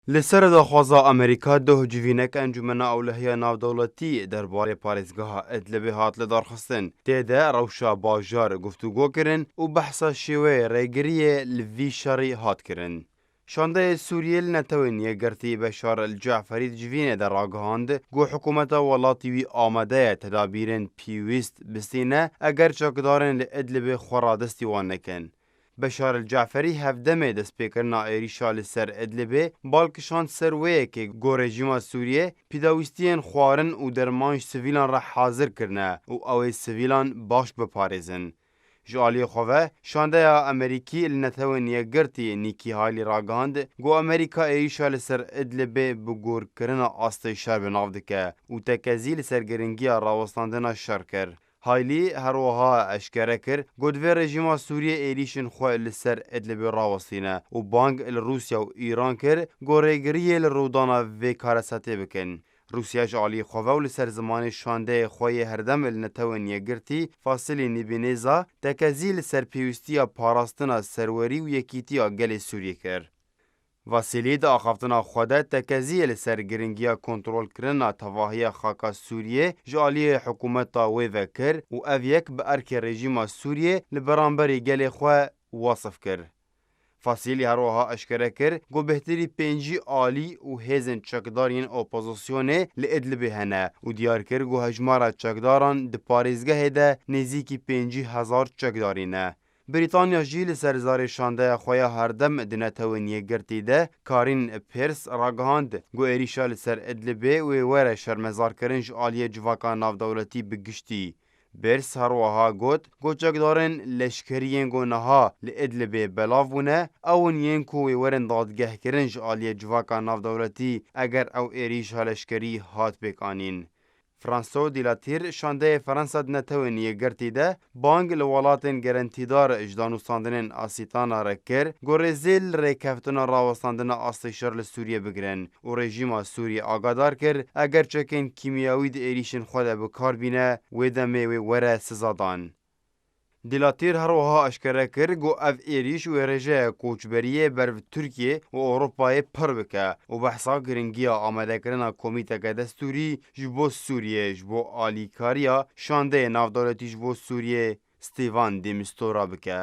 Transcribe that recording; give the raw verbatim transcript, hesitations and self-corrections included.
Li ser daxwaza Amerîka, doh civînek Encûmena Ewlehiya Navdewletî derbarê parêzgeha Idlibê hat lidarxistin. Tê de rewşa bajar guftûgo kirin û behsa şêweyê rêgiriyê li vî şerî hat kirin. Şandeyê Sûriyê li Netewên Yekgirtî Beşar El Caferî di civînê de ragihand ku hikûmeta welatî wî amade ye tedabîrên pêwîst bistîne, eger çekdarên li Idlibê xwe radestî wan nekin. Beşar El Caferî hevdemê destpêkirina êrîşa li ser Idlibê bal kişand ser wê yekê ku rejîma Sûriyê pîdawîstiyên xwarin û derman ji sivîlan re hazir kirine û ew ê sivîlan baş biparêzin. Ji aliyê xwe ve, şandeya Amerîkî li Netewên Yekgirtî Nikki Haley ragihand ku Amerîka êrîşa li ser Idlibê bi gorkirina astê şer bi nav dike û tekezî li ser giringiya rawestandina şer kir. Haley her wiha eşkere kir ku divê rejîma Sûriyê êrîşên xwe li ser Idlibê rawestîne û bang li Rûsya û Îran kir ku rêgiriyê li rûdana vê karesetê bikin. Rûsya ji aliyê xwe ve û li ser zimanê şandeyê xwe yê herdem li Netewên Yekgirtî Fasilî Nîbînêza tekezî li ser pêwîstiya parastina serwerî û yekîtiya gelê Sûriyê kir. Vasilî di axaftina xwe de tekeziyê li ser giringiya kontrolkirina tevahiya xaka Sûriyê ji aliyê hikûmeta wê ve kir û ev yek bi erkê rejîma Sûriyê li beramberî gelê xwe wasif kir. Fasilî her wiha eşkere kir ku bêhtirî pêncî alî û hêzên çekdar yên opozisyonê li Idlibê hene û diyar kir ku hejmara çekdaran di parêzgehê de nêzîkî pêncî hezar çekdarî ne. Brîtanya jî li ser zarê şandeya xwe ya herdem di Netewên Yekgirtî de Karîn Pêrs ragihand ku êrîşa li ser Idlibê wê were şermezarkirin ji aliyê civaka navdewletî bi giştî. Bêrs her wiha got ku çekdarên leşkerî yên ku niha li Idlibê belav bûne, ew in yên ku wê werin dadgehkirin ji aliyê civaka navdewletî eger ew êrîşa leşkerî hat pêk anîn. François Dilatîr, şandeyê Fransa di Netewên Yekgirtî de bang li welatên gerentîdar ji danûstandinên asîtana re kir ku rêzê li rêkeftina rawestandina astê şer li Sûriyê bigirin û rejîma Sûriyê agadar kir, eger çekên kîmyawî di êrîşên xwe de bi kar bîne, wê demê wê were sizadan. Dilatîr her wiha eşkere kir ku ev êrîş wê rêjeya koçberiyê ber bi Tirkiyê û Ewropayê pir bike û behsa giringiya amadekirina komîteke destûrî ji bo Sûriyê ji bo alîkariya şandeyê navdewletî ji bo Sûriyê Stêvan de Mistura bike.